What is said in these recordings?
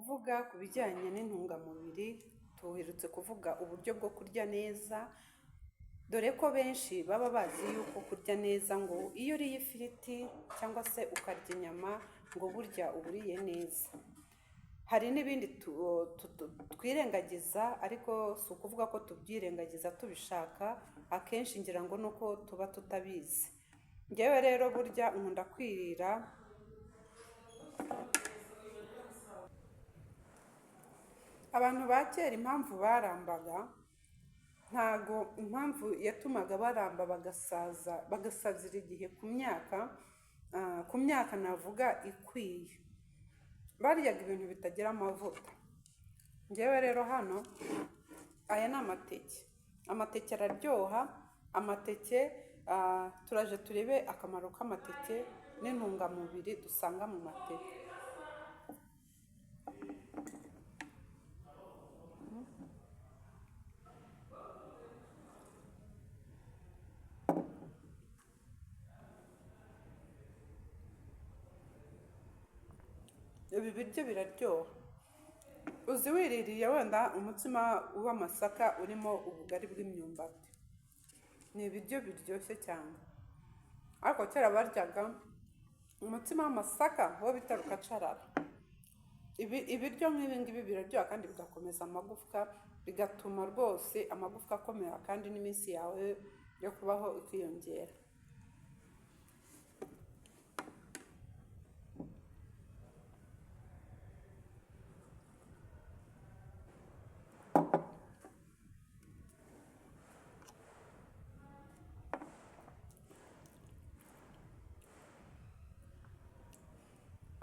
Kuvuga ku bijyanye n'intungamubiri, duherutse kuvuga uburyo bwo kurya neza, dore ko benshi baba bazi yuko kurya neza ngo iyo uriye ifiriti cyangwa se ukarya inyama ngo burya uba uriye neza. Hari n'ibindi twirengagiza, ariko si ukuvuga ko tubyirengagiza tubishaka, akenshi ngira ngo ni uko tuba tutabizi. Njyewe rero burya nkunda kwirira. Abantu ba kera impamvu barambaga, ntago impamvu yatumaga baramba bagasaza, bagasazira igihe ku myaka navuga ikwiye, baryaga ibintu bitagira amavuta. Njyewe rero hano aya ni amateke, amateke araryoha, amateke turaje turebe akamaro k'amateke n'intungamubiri dusanga mu mateke. Ibi biryo biraryoha, uzi wiririye wenda umutsima w'amasaka urimo ubugari bw'imyumbati, ni ibiryo biryoshye cyane. Ariko kera baryaga umutsima w'amasaka wo bita rukacarara. Ibiryo nk'ibi ngibi biraryoha kandi bigakomeza amagufwa, bigatuma rwose amagufwa akomera kandi n'iminsi yawe yo kubaho ikiyongera.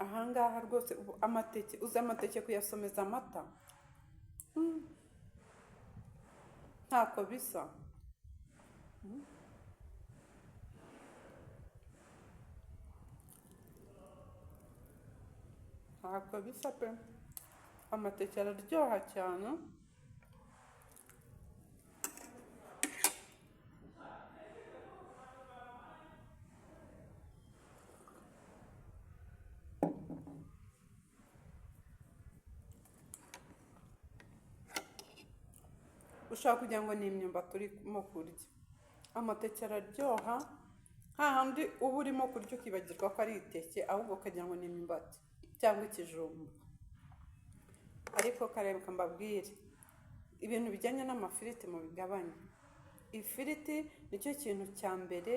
Ahangaha rwose ubu amateke, uzi amateke kuyasomeza amata, ntako bisa. Ntako bisa pe, amateke araryoha cyane. Ushobora kugira ngo ni imyumbati urimo kurya. Amateke araryoha, hahandi uba urimo kurya ukibagirwa ko ari iteke, ahubwo ukagira ngo ni imyumbati cyangwa ikijumba. Ariko kareka mbabwire, ibintu bijyanye n'amafiriti mubigabanye. Ifiriti nicyo kintu cya mbere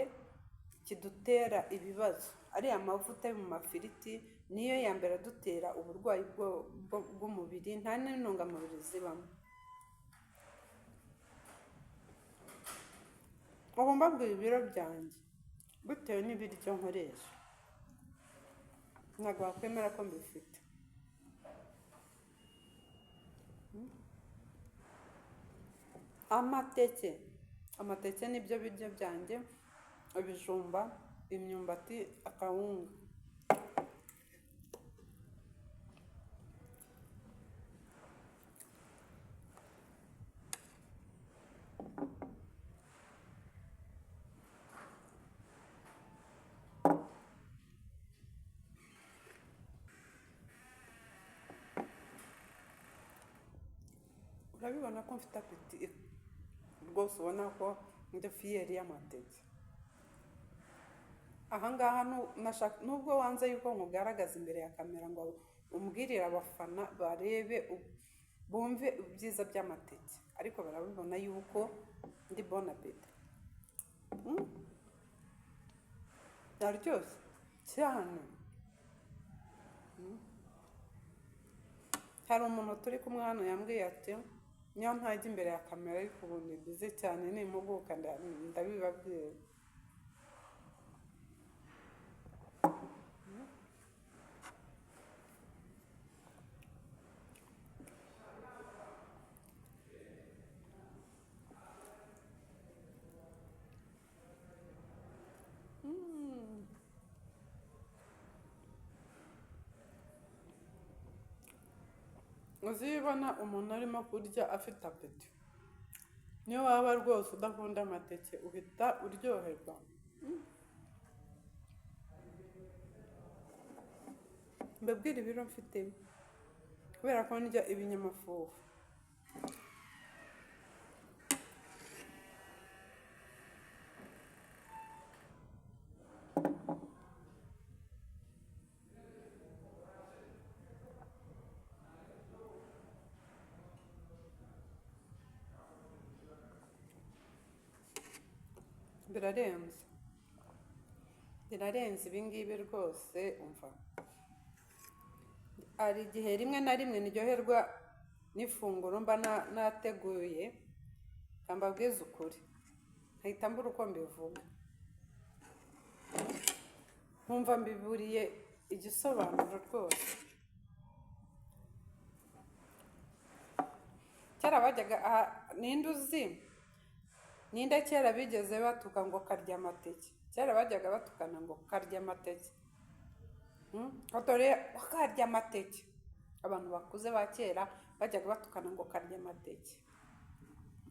kidutera ibibazo. Ariya mavuta yo mu mafiriti niyo ya mbere adutera uburwayi bw'umubiri, nta n'intungamubiri zibamo. Ubu mbabwira ibiro byanjye bitewe n'ibiryo nkoresha, ntabwo wakwemera ko mbifite. Amateke, amateke nibyo biryo byanjye, ibijumba, imyumbati, akawunga. Urabibona ko mfite appétit rwose, ubona ko ndi fière y'amateke. Ahangaha nubwo wanze yuko nkugaragaza imbere ya kamera ngo umbwirire abafana barebe bumve ibyiza by'amateke, ariko barabibona yuko ndi bon appétit. Araryoshye cyane. Hari umuntu turi kumwe hano yambwiye ati niyo ntajya imbere ya kamera, ariko ubu ni bize cyane, nimpuguka ndabibabwira. Uzi iyo ubona umuntu arimo kurya afite appétit, niyo waba rwose udakunda amateke uhita uryoherwa. Mbabwire ibiro mfite. Kubera ko ndya ibinyamafufu. Birarenze, birarenze ibingibi rwose. Umva, hari igihe rimwe na rimwe ndyoherwa n'ifunguro mba nateguye, mbabwize ukuri nkahita mbura uko mbivuga, nkumva mbiburiye igisobanuro rwose. Kera bajyaga aha, ninde uzi, ninde kera bigeze batuka ngo karya amateke? Kera bajyaga batukana ngo karya amateke. Dore karya amateke. Abantu bakuze ba kera bajyaga batukana ngo karya amateke.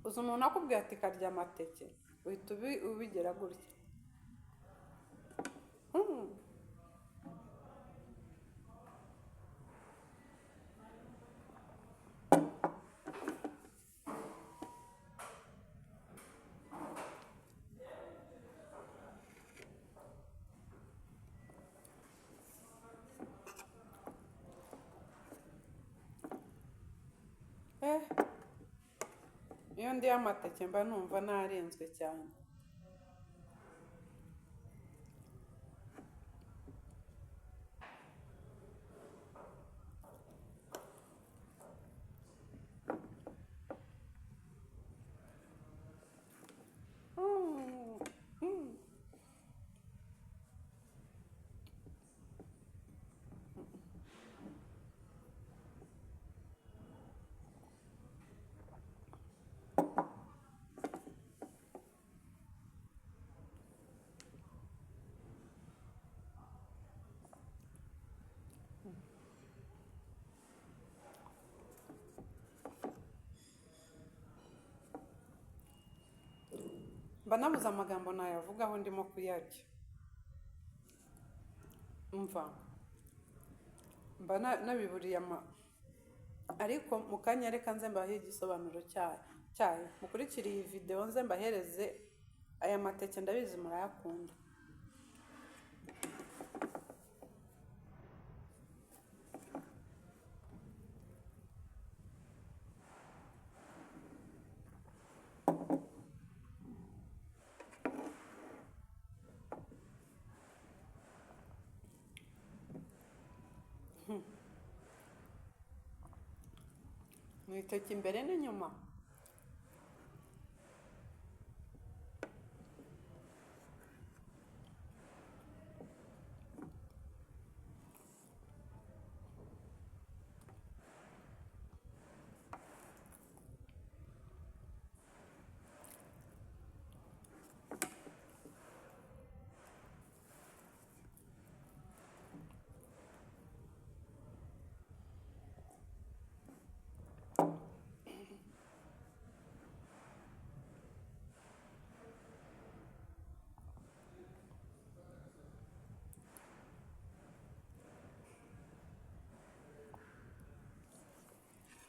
Uzi umuntu akubwira ati karya amateke, uhita ubigera gutya. Iyo ndiye amateke mba numva narenzwe cyane. Mba nabuze amagambo nayavugaho ndimo kuyarya. Umva, mba nabiburiye ama, ariko mu kanya reka nze mbahe igisobanuro cyayo. Mukurikire iyi video nze mbahereze aya mateke, ndabizi murayakunda. Mu iteke imbere n'inyuma.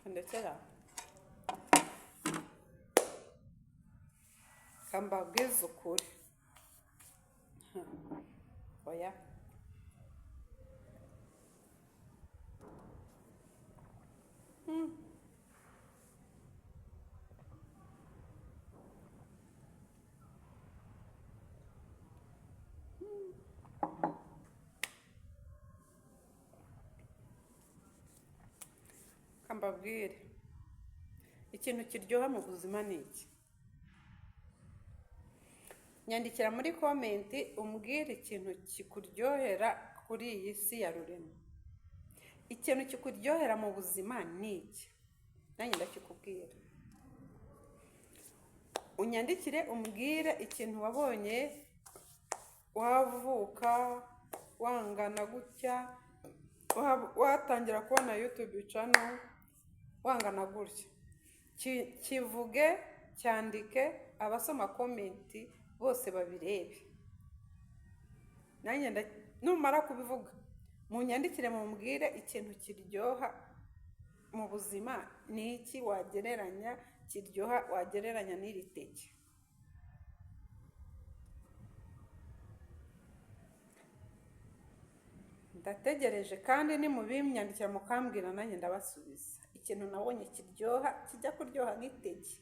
Ndekera mbabwize ukuri, oya, mbabwire ikintu kiryoha mu buzima ni iki. Nyandikira muri comment umbwire ikintu kikuryohera kuri iyi si ya rurema. Ikintu kikuryohera mu buzima ni iki? Nanjye ndakikubwira. Unyandikire umbwire ikintu wabonye wavuka wangana gutya, watangira kubona YouTube channel wangana gutya. Kivuge, cyandike, abasoma comment bose babirebe. Nanjye numara kubivuga munyandikire mumbwire ikintu kiryoha Mu buzima ni iki wagereranya kiryoha wagereranya n'iri teke? Ndategereje, kandi nimubimyandikira mukambwira nanjye ndabasubiza. Ikintu nabonye kiryoha, kijya kuryoha nk'iteke.